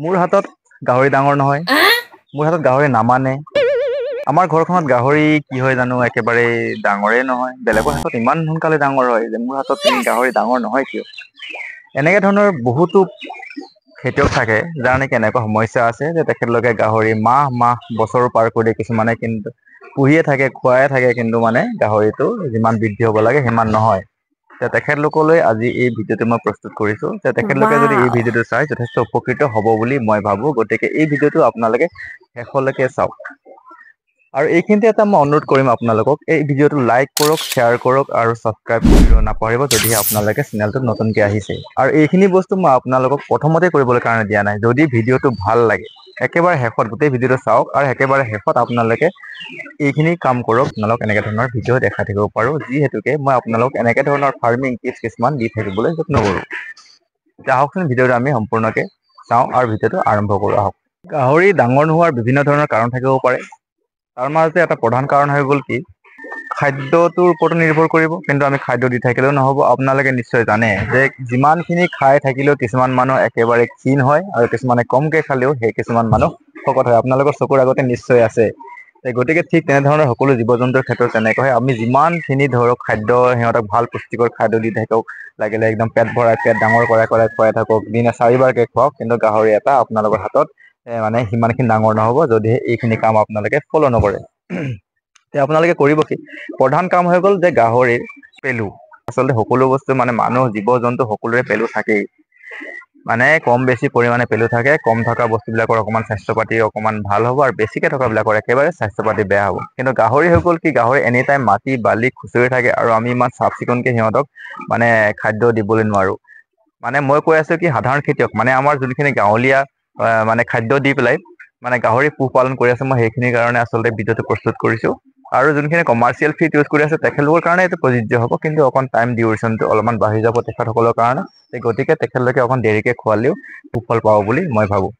মোৰ হাতত গাহৰি ডাঙৰ নহয়, মোৰ হাতত গাহৰি নামানে। আমাৰ ঘৰখনত গাহৰি কি হয় জানো, একেবাৰে ডাঙৰে নহয়। বেলেগৰ হাতত ইমান সোনকালে ডাঙৰ হয় যে মোৰ হাতত গাহৰি ডাঙৰ নহয় কিয়? এনেকে ধৰণৰ বহুতো খেতিয়ক থাকে যাৰ নেকি এনেকুৱা সমস্যা আছে যে তেখেতলোকে গাহৰি মাহ মাহ বছৰো পাৰ কৰি দিয়ে, কিছুমানে কিন্তু পুহিয়ে থাকে, খুৱাই থাকে, কিন্তু মানে গাহৰিটো যিমান বৃদ্ধি হ'ব লাগে সিমান নহয়। তেখেতলোকলৈ আজি এই ভিডিঅ'টো মই প্ৰস্তুত কৰিছো যে তেখেতলোকে যদি এই ভিডিঅ'টো চাই যথেষ্ট উপকৃত হ'ব বুলি মই ভাবো। গতিকে এই ভিডিঅ'টো আপোনালোকে শেষলৈকে চাওক। আৰু এইখিনিতে এটা মই অনুৰোধ কৰিম আপোনালোকক, এই ভিডিঅ'টো লাইক কৰক, শ্বেয়াৰ কৰক আৰু ছাবস্ক্ৰাইব কৰিব নাপাহৰিব যদিহে আপোনালোকে চেনেলটোত নতুনকৈ আহিছে। আৰু এইখিনি বস্তু মই আপোনালোকক প্ৰথমতে কৰিবলৈ কাৰণে দিয়া নাই। যদি ভিডিঅ'টো ভাল লাগে একেবাৰে শেষত গোটেই ভিডিঅ'টো চাওক আৰু একেবাৰে শেষত আপোনালোকে এইখিনি কাম কৰক। আপোনালোক এনেকে ধৰণৰ ভিডিঅ' দেখাই থাকিব পাৰোঁ, যিহেতুকে মই আপোনালোক এনেকে ধৰণৰ ফাৰ্মিং টিপছ কিছুমান দি থাকিবলৈ যত্ন কৰোঁ। এতিয়া আহকচোন ভিডিঅ'টো আমি সম্পূৰ্ণকে চাওঁ আৰু ভিডিঅ'টো আৰম্ভ কৰোঁ আহক। গাহৰি ডাঙৰ নোহোৱাৰ বিভিন্ন ধৰণৰ কাৰণ থাকিব পাৰে। তাৰ মাজতে এটা প্ৰধান কাৰণ হৈ গ'ল কি, খাদ্যটোৰ ওপৰতো নিৰ্ভৰ কৰিব। কিন্তু আমি খাদ্য দি থাকিলেও নহ'ব। আপোনালোকে নিশ্চয় জানে যে যিমানখিনি খাই থাকিলেও কিছুমান মানুহ একেবাৰে ক্ষীণ হয় আৰু কিছুমানে কমকে খালেও সেই কিছুমান মানুহ শকত হয়। আপোনালোকৰ চকুৰ আগতে নিশ্চয় আছে। গতিকে ঠিক তেনেধৰণৰ সকলো জীৱ জন্তুৰ ক্ষেত্ৰত তেনেকুৱা হয়। আমি যিমানখিনি ধৰক খাদ্য সিহঁতক ভাল পুষ্টিকৰ খাদ্য দি থাকক, লাগিলে একদম পেট ভৰাই পেট ডাঙৰ কৰাই কৰাই খুৱাই থাকক, দিনে চাৰিবাৰকে খুৱাওক, কিন্তু গাহৰি এটা আপোনালোকৰ হাতত মানে সিমানখিনি ডাঙৰ নহ'ব যদিহে এইখিনি কাম আপোনালোকে ফ'ল' নকৰে। এতিয়া আপোনালোকে কৰিব কি, প্ৰধান কাম হৈ গ'ল যে গাহৰিৰ পেলু। আচলতে সকলো বস্তু মানে মানুহ জীৱ জন্তু সকলোৰে পেলু থাকেই, মানে কম বেছি পৰিমাণে পেলু থাকে। কম থকা বস্তুবিলাকৰ অকণমান স্বাস্থ্য পাতি অকণমান ভাল হ'ব আৰু বেছিকে থকাবিলাকৰ একেবাৰে স্বাস্থ্য পাতি বেয়া হ'ব। কিন্তু গাহৰি হৈ গ'ল কি, গাহৰি এনি টাইম মাটি বালি খুচৰি থাকে আৰু আমি ইমান চাফ চিকুণকে সিহঁতক মানে খাদ্য দিবলৈ নোৱাৰোঁ। মানে মই কৈ আছোঁ কি, সাধাৰণ খেতিয়ক মানে আমাৰ যোনখিনি গাঁৱলীয়া মানে খাদ্য দি পেলাই মানে গাহৰি পোহপালন কৰি আছে, মই সেইখিনিৰ কাৰণে আচলতে ভিডিঅ'টো প্ৰস্তুত কৰিছোঁ। আৰু যোনখিনি কমাৰ্চিয়েল ফিড ইউজ কৰি আছে তেখেতলোকৰ কাৰণে এইটো প্ৰযোজ্য হ'ব, কিন্তু অকণ টাইম ডিউৰেশ্যনটো অলপমান বাঢ়ি যাব তেখেতসকলৰ কাৰণে। গতিকে তেখেতলোকে অকণ দেৰিকৈ খোৱালেও সুফল পাব বুলি মই ভাবোঁ।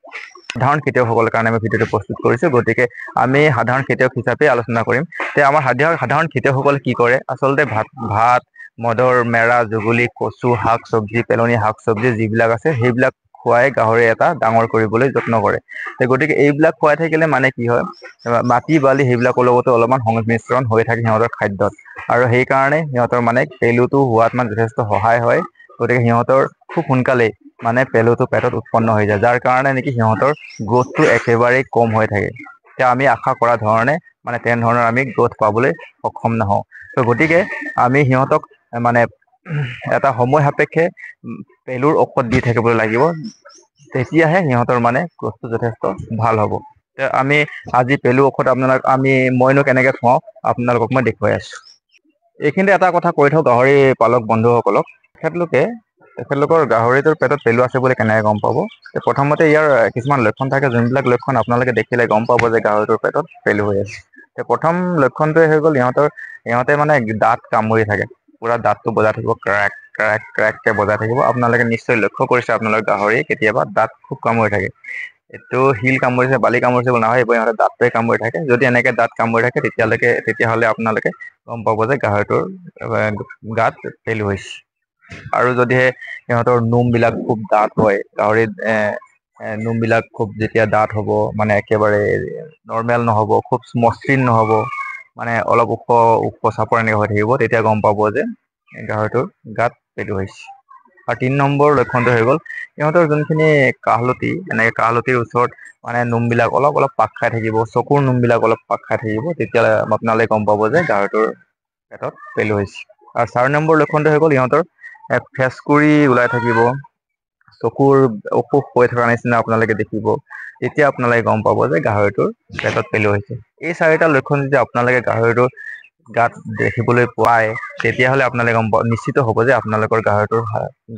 সাধাৰণ খেতিয়কসকলৰ কাৰণে আমি ভিডিঅ'টো প্ৰস্তুত কৰিছোঁ, গতিকে আমি সাধাৰণ খেতিয়ক হিচাপে আলোচনা কৰিম। তে আমাৰ সাধাৰণ খেতিয়কসকলে কি কৰে, আচলতে ভাত, মদৰ মেৰা, জুগুলি, কচু, শাক চব্জি, পেলনীয়া শাক চব্জি যিবিলাক আছে সেইবিলাক খুৱাই গাহৰি এটা ডাঙৰ কৰিবলৈ যত্ন কৰে। গতিকে এইবিলাক খুৱাই থাকিলে মানে কি হয়, মাটি বালি সেইবিলাকৰ লগতো অলপমান সংমিশ্ৰণ হৈ থাকে সিহঁতৰ খাদ্যত, আৰু সেইকাৰণে সিহঁতৰ মানে পেলুটো হোৱাত মানে যথেষ্ট সহায় হয়। গতিকে সিহঁতৰ খুব সোনকালেই মানে পেলুটো পেটত উৎপন্ন হৈ যায়, যাৰ কাৰণে নেকি সিহঁতৰ গ্ৰ'থটো একেবাৰেই কম হৈ থাকে। এতিয়া আমি আশা কৰা ধৰণে মানে তেনেধৰণৰ আমি গ্ৰ'থ পাবলৈ সক্ষম নহওঁ। গতিকে আমি সিহঁতক মানে এটা সময় সাপেক্ষে পেলুৰ ঔষধ দি থাকিব লাগিব, তেতিয়াহে সিহঁতৰ মানে গ্ৰ'থটো যথেষ্ট ভাল হ'ব। আমি আজি পেলু ঔষধ আপোনালোক আমি মইনো কেনেকৈ খুৱাওঁ আপোনালোকক মই দেখুৱাই আছোঁ। এইখিনিতে এটা কথা কৈ থওঁ গাহৰি পালক বন্ধুসকলক, তেখেতলোকৰ গাহৰিটোৰ পেটত পেলু আছে বুলি কেনেকৈ গম পাব? প্ৰথমতে ইয়াৰ কিছুমান লক্ষণ থাকে, যোনবিলাক লক্ষণ আপোনালোকে দেখিলে গম পাব যে গাহৰিটোৰ পেটত পেলু হৈ আছে। প্ৰথম লক্ষণটোৱে হৈ গ'ল সিহঁতে মানে দাঁত কামুৰি থাকে, পুৰা দাঁতটো বজাই থাকিব, ক্ৰেক ক্ৰেক ক্ৰেককে বজাই থাকিব। আপোনালোকে নিশ্চয় লক্ষ্য কৰিছে আপোনালোকৰ গাহৰি কেতিয়াবা দাঁত খুব কামুৰি থাকে। এইটো শিল কামুৰিছে, বালি কামুৰিছে বুলি নাভাবিব, ইহঁতে দাঁতটোৱে কামুৰি থাকে। যদি এনেকে দাঁত কামুৰি থাকে তেতিয়াহ'লে আপোনালোকে গম পাব যে গাহৰিটোৰ গাত পেলু হৈছে। আৰু যদিহে সিহঁতৰ নোমবিলাক খুব ডাঠ হয়, গাহৰিত নোমবিলাক খুব যেতিয়া ডাঠ হ'ব, মানে একেবাৰে নৰ্মেল নহ'ব, খুব মসৃণ নহ'ব, মানে অলপ ওখ ওখ চাপৰ এনেকৈ হৈ থাকিব, তেতিয়া গম পাব যে গাহৰিটোৰ গাত পেলু হৈছে। আৰু 3 নম্বৰ লক্ষণটো হৈ গ'ল সিহঁতৰ যোনখিনি কাহলতি, এনেকৈ কাহলতিৰ ওচৰত মানে নোমবিলাক অলপ অলপ পাক খাই থাকিব, চকুৰ নোমবিলাক অলপ পাক খাই থাকিব, তেতিয়া আপোনালোকে গম পাব যে গাহৰিটোৰ পেটত পেলু হৈছে। আৰু 4 নম্বৰ লক্ষণটো হৈ গ'ল সিহঁতৰ ফেচকুৰি ওলাই থাকিব, চকুৰ অসুখ হৈ থকা নিচিনা আপোনালোকে দেখিব, তেতিয়া আপোনালোকে গম পাব যে গাহৰিটোৰ পেটত পেলু হৈছে। এই 4টা লক্ষণ যদি আপোনালোকে গাহৰিটোৰ গাত দেখিবলৈ পায়, তেতিয়াহ'লে আপোনালোকে গম নিশ্চিত হ'ব যে আপোনালোকৰ গাহৰিটোৰ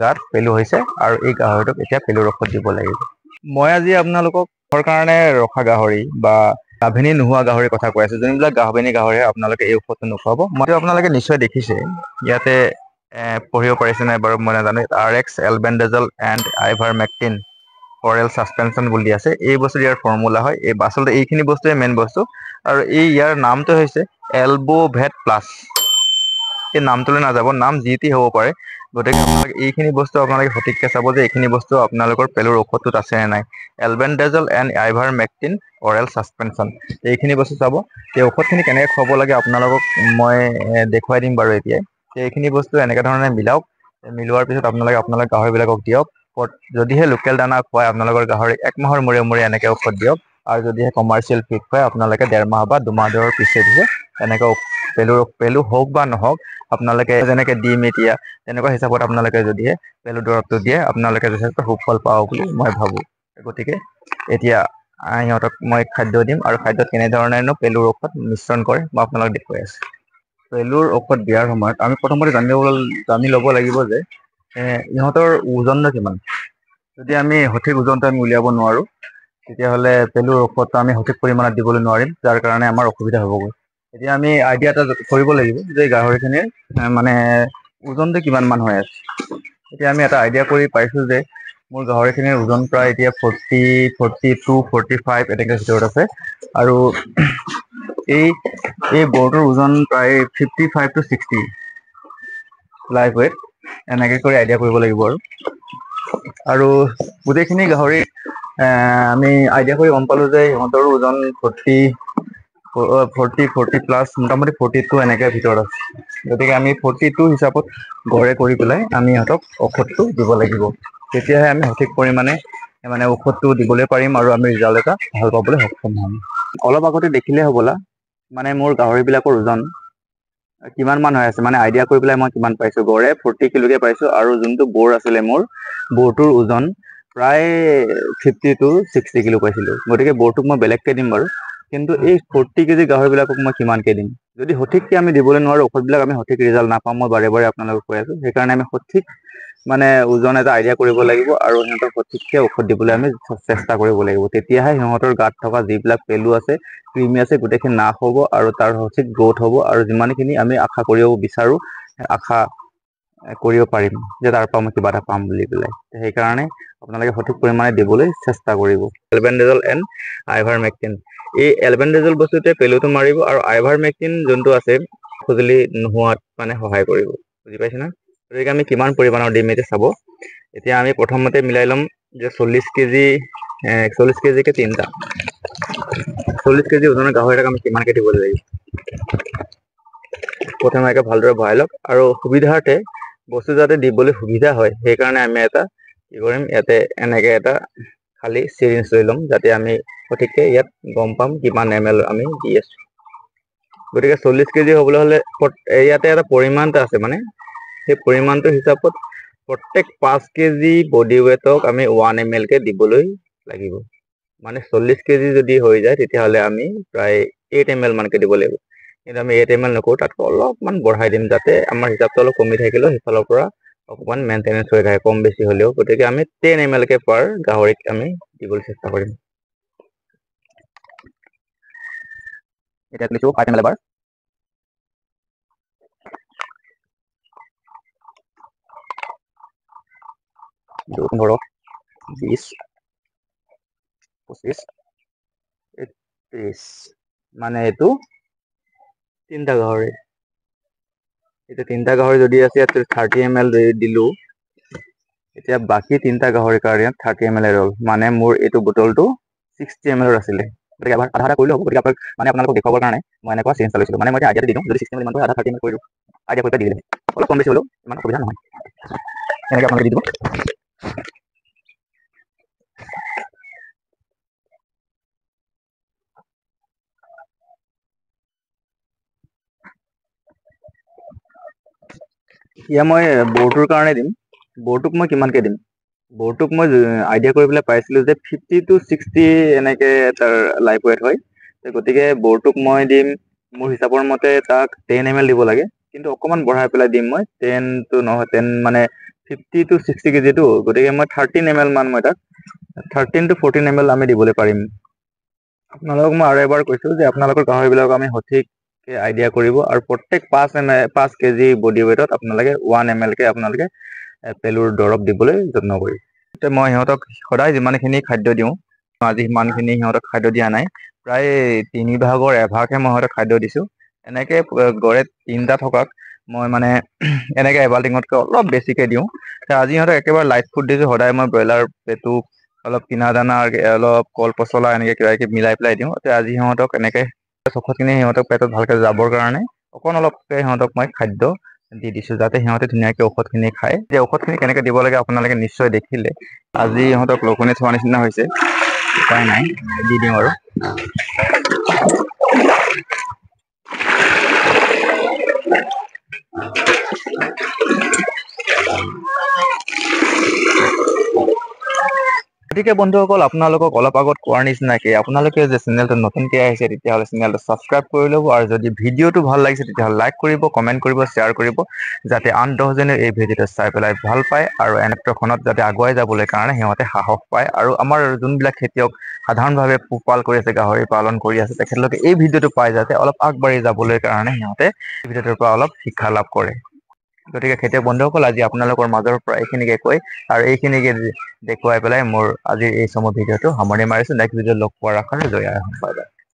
গাত পেলু হৈছে আৰু এই গাহৰিটোক এতিয়া পেলুৰ ঔষধ দিব লাগিব। মই আজি আপোনালোকক কাৰণে ৰখা গাহৰি বা গাভিনী নোহোৱা গাহৰিৰ কথা কৈ আছো। যোনবিলাক গাভিনী গাহৰি আপোনালোকে এই ঔষধটো নোখোৱাব। মইতো আপোনালোকে নিশ্চয় দেখিছে, ইয়াতে পঢ়িব পাৰিছে নাই বাৰু মই নাজানো, RX albendazole and ivermectin oral suspension বুলি আছে। এই বস্তু ইয়াৰ ফৰ্মুলা হয়। এই আচলতে এইখিনি বস্তুৱে মেইন বস্তু। আৰু এই ইয়াৰ নামটো হৈছে এলবোভেট প্লাছ। এই নামটোলৈ নাযাব, নাম যি টি হ'ব পাৰে। গতিকে আপোনালোকে এইখিনি বস্তু আপোনালোকে সঠিককৈ চাব যে এইখিনি বস্তু আপোনালোকৰ পেলুৰ ঔষধটোত আছে নে নাই। Albendazole and ivermectin oral suspension, এইখিনি বস্তু চাব। এই ঔষধখিনি কেনেকৈ খুৱাব লাগে আপোনালোকক মই দেখুৱাই দিম বাৰু এতিয়াই। এইখিনি বস্তু এনেকৈ ধৰণে মিলাওক, মিলোৱাৰ পিছত আপোনালোকে আপোনালোকৰ গাহৰিবিলাকক দিয়ক। যদিহে লোকেল দানা খুৱাই আপোনালোকৰ গাহৰিক 1 মাহৰ মূৰে মূৰে এনেকৈ ঔষধ দিয়ক, আৰু যদিহে কমাৰ্চিয়েল ফিড খুৱাই আপোনালোকে 1.5 মাহ বা 2 মাহৰ পিছে পিছে এনেকৈ পেলু হওক বা নহওক আপোনালোকে যেনেকৈ দিম এতিয়া তেনেকুৱা হিচাপত আপোনালোকে যদিহে পেলু দৰৱটো দিয়ে আপোনালোকে যথেষ্ট সুফল পাব বুলি মই ভাবোঁ। গতিকে এতিয়া সিহঁতক মই খাদ্য দিম, আৰু খাদ্যত কেনেধৰণেনো পেলুৰ ঔষধ মিশ্ৰণ কৰে মই আপোনালোকক দেখুৱাই আছোঁ। পেলুৰ ঔষধ দিয়াৰ সময়ত আমি প্ৰথমতে জানি ল'ব লাগিব যে ইহঁতৰ ওজনটো কিমান। যদি আমি সঠিক ওজনটো আমি উলিয়াব নোৱাৰোঁ তেতিয়াহ'লে পেলুৰ ঔষধটো আমি সঠিক পৰিমাণত দিবলৈ নোৱাৰিম, যাৰ কাৰণে আমাৰ অসুবিধা হ'বগৈ। এতিয়া আমি আইডিয়া এটা কৰিব লাগিব যে গাহৰিখিনিৰ মানে ওজনটো কিমান মান হৈ আছে। এতিয়া আমি এটা আইডিয়া কৰি পাইছোঁ যে মোৰ গাহৰিখিনিৰ ওজন প্ৰায় এতিয়া 40, 42, 45 এনেকৈ ভিতৰত আছে, আৰু এই বৰটোৰ ওজন প্ৰায় 55 to 60 live weight, এনেকৈ কৰি আইডিয়া কৰিব লাগিব। আৰু গোটেইখিনি গাহৰি আমি আইডিয়া কৰি গম পালোঁ যে সিহঁতৰো ওজন 40 প্লাছ, মোটামুটি 42 এনেকৈ ভিতৰত আছে। গতিকে আমি 42 হিচাপত গড়ে কৰি পেলাই আমি সিহঁতক ঔষধটো দিব লাগিব, তেতিয়াহে আমি সঠিক পৰিমাণে মানে ঔষধটো দিবলৈ পাৰিম আৰু আমি ৰিজাল্ট এটা ভাল পাবলৈ সক্ষম হ'ম। অলপ আগতে দেখিলে হ'বলা মানে মোৰ গাহৰিবিলাকৰ ওজন কিমান মান হৈ আছে, মানে আইডিয়া কৰি পেলাই মই কিমান পাইছোঁ, গড়ে 40 কিলোকে পাইছোঁ। আৰু যোনটো বৰ আছিলে মোৰ বৰটোৰ ওজন প্ৰায় 50 to 60 kilo পাইছিলোঁ। গতিকে বৰটোক মই বেলেগকৈ দিম বাৰু, কিন্তু এই 40 কেজি গাহৰিবিলাকক মই কিমানকৈ দিম? যদি সঠিককৈ আমি দিবলৈ নোৱাৰোঁ ঔষধবিলাক, আমি সঠিক ৰিজাল্ট নাপাম, মই বাৰে বাৰে আপোনালোকক কৈ আছোঁ। সেইকাৰণে আমি সঠিক মানে ওজন এটা আইডিয়া কৰিব লাগিব আৰু সিহঁতক সঠিককৈ ঔষধ দিবলৈ আমি চেষ্টা কৰিব লাগিব। তেতিয়াহে সিহঁতৰ গাত থকা যিবিলাক পেলু আছে, কৃমি আছে, গোটেইখিনি নাশ হ'ব আৰু তাৰ সঠিক গ্ৰ'থ হ'ব, আৰু যিমানখিনি আমি আশা কৰিব বিচাৰোঁ আশা কৰিব পাৰিম যে তাৰ পৰা মই কিবা এটা পাম বুলি পেলাই। সেইকাৰণে আপোনালোকে সঠিক পৰিমাণে দিবলৈ চেষ্টা কৰিব। এলবেণ্ডাজল এণ্ড আইভাৰমেক্টিন, এই এলবেণ্ডাজল বস্তুটোৱে পেলুটো মাৰিব আৰু আইভাৰমেক্টিন যোনটো আছে খজুলি নোহোৱাত মানে সহায় কৰিব, বুজি পাইছে না? গতিকে আমি কিমান পৰিমাণৰ দিম এতিয়া চাব। এতিয়া আমি প্ৰথমতে মিলাই ল'ম যে 40 কেজিকে তিনিটা, 40 কেজি ওজনৰ গাহৰি এটাক আমি কিমানকৈ দিব লাগিব। প্ৰথমে একে ভালদৰে ভৰাই লওক, আৰু সুবিধাৰ্থে বস্তু যাতে দিবলৈ সুবিধা হয় সেইকাৰণে আমি এটা কি কৰিম, ইয়াতে এনেকৈ এটা খালী চিৰিঞ্জ লৈ ল'ম যাতে আমি সঠিককৈ ইয়াত গম পাম কিমান এম এল আমি দি আছোঁ। গতিকে 40 কেজি হ'বলৈ হ'লে ইয়াতে এটা পৰিমাণ এটা আছে, মানে সেই পৰিমাণটো হিচাপত প্ৰত্যেক 5 কেজি বডি ৱেটক আমি 1 ml কে দিবলৈ লাগিব। মানে 40 কেজি যদি হৈ যায় তেতিয়াহ'লে আমি প্ৰায় 8 ml মানকৈ দিব লাগিব। কিন্তু আমি 8 ml নকৰোঁ, তাতকৈ অলপমান বঢ়াই দিম যাতে আমাৰ হিচাপটো অলপ কমি থাকিলেও সিফালৰ পৰা অকণমান মেইনটেনেঞ্চ হৈ থাকে, কম বেছি হ'লেও। গতিকে আমি 10 ml কে পাৰ গাহৰিক আমি দিবলৈ চেষ্টা কৰিম। এতিয়া তুলিছোঁ 5 ml এবাৰ। 15, 20, 25, 30, মানে এইটো তিনিটা গাহৰি। এতিয়া তিনিটা গাহৰি যদি আছে ইয়াত 30 ml দিলোঁ, এতিয়া বাকী তিনিটা গাহৰিৰ কাৰণে ইয়াত 30 ml ৰ'ল, মানে মোৰ এইটো বটলটো 60 ml আছিলে। গতিকে এবাৰ আধা আধা কৰিলেও হ'ব। গতিকে আপোনাক মানে আপোনালোকক দেখুৱাবৰ কাৰণে মই এনেকুৱা চিৰিঞ্জ এটা লৈছিলোঁ, মানে মই এতিয়া আইডিয়াটো দি দিওঁ, যদি 60 ml ইমান কৰে আধা 30 ml কৰি দিওঁ, আইডিয়া কৰি পেলাই দি দিলে অলপ কম বেছি হ'লেও ইমান অসুবিধা নহয়। এনেকৈ আপোনালোকে দি দিব। এতিয়া মই বৰটোৰ কাৰণে দিম। বৰটোক মই কিমানকৈ দিম? বৰটোক মই আইডিয়া কৰি পেলাই পাইছিলোঁ যে 50 to 60 এনেকৈ তাৰ লাইফ ৱেট হয়। গতিকে বৰটোক মই দিম, মোৰ হিচাপৰ মতে তাক 10 ml দিব লাগে, কিন্তু অকণমান বঢ়াই পেলাই দিম মই 10 to নহয় 10 মানে 50 to 60 কেজিটো, গতিকে মই 13 ml মান মই তাক 13 to 14 ml আমি দিবলৈ পাৰিম। আপোনালোকক মই আৰু এবাৰ কৈছোঁ যে আপোনালোকৰ গাহৰিবিলাকক আমি সঠিককৈ আইডিয়া কৰিব, আৰু প্ৰত্যেক 5 কেজি বডি ৱেটত আপোনালোকে 1 ml কে আপোনালোকে পেলুৰ দৰৱ দিবলৈ যত্ন কৰিব। এতিয়া মই সিহঁতক সদায় যিমানখিনি খাদ্য দিওঁ, আজি সিমানখিনি সিহঁতক খাদ্য দিয়া নাই, প্ৰায় 3 ভাগৰ এভাগহে মই সিহঁতক খাদ্য দিছোঁ। এনেকৈ গড়ে 3টা থকাক মই মানে এনেকৈ এবাল্টিঙতকৈ অলপ বেছিকৈ দিওঁ। আজি সিহঁতক একেবাৰে লাইট ফুড দিছোঁ। সদায় মই ব্ৰইলাৰ পেটু, অলপ কিনা দানা, অলপ কল পচলা এনেকৈ কিবা কিবি মিলাই পেলাই দিওঁ। আজি সিহঁতক এনেকৈ ঔষধখিনি সিহঁতক পেটত ভালকৈ যাবৰ কাৰণে অকণ অলপকৈ সিহঁতক মই খাদ্য দি দিছোঁ, যাতে সিহঁতে ধুনীয়াকৈ ঔষধখিনি খায়। যে ঔষধখিনি কেনেকৈ দিব লাগে আপোনালোকে নিশ্চয় দেখিলে। আজি ইহঁতক লঘোণে থোৱা নিচিনা হৈছে, উপায় নাই, দি দিওঁ আৰু। গতিকে বন্ধুসকল, আপোনালোকক অলপ আগত কোৱাৰ নিচিনাকৈ আপোনালোকে যে চেনেলটো নতুনকৈ আহিছে তেতিয়াহ'লে চেনেলটো ছাবস্ক্ৰাইব কৰি ল'ব, আৰু যদি ভিডিঅ'টো ভাল লাগিছে তেতিয়াহ'লে লাইক কৰিব, কমেণ্ট কৰিব, শ্বেয়াৰ কৰিব, যাতে আন 10জনে এই ভিডিঅ'টো চাই পেলাই ভাল পায় আৰু এনেক্ষণত যাতে আগুৱাই যাবলৈ কাৰণে সিহঁতে সাহস পায়। আৰু আমাৰ যোনবিলাক খেতিয়ক সাধাৰণভাৱে পোহপাল কৰি আছে, গাহৰি পালন কৰি আছে, তেখেতলোকে এই ভিডিঅ'টো পাই যাতে অলপ আগবাঢ়ি যাবলৈ কাৰণে সিহঁতে এই ভিডিঅ'টোৰ পৰা অলপ শিক্ষা লাভ কৰে। গতিকে খেতিয়ক বন্ধুসকল, আজি আপোনালোকৰ মাজৰ পৰা এইখিনিকে কৈ আৰু এইখিনিকে দেখুৱাই পেলাই মোৰ আজিৰ এই চমু ভিডিঅ'টো সামৰণি মাৰিছোঁ। নেক্সট ভিডিঅ'ত লগ পোৱাৰ আশাৰে জয় আই অসম। Bye bye.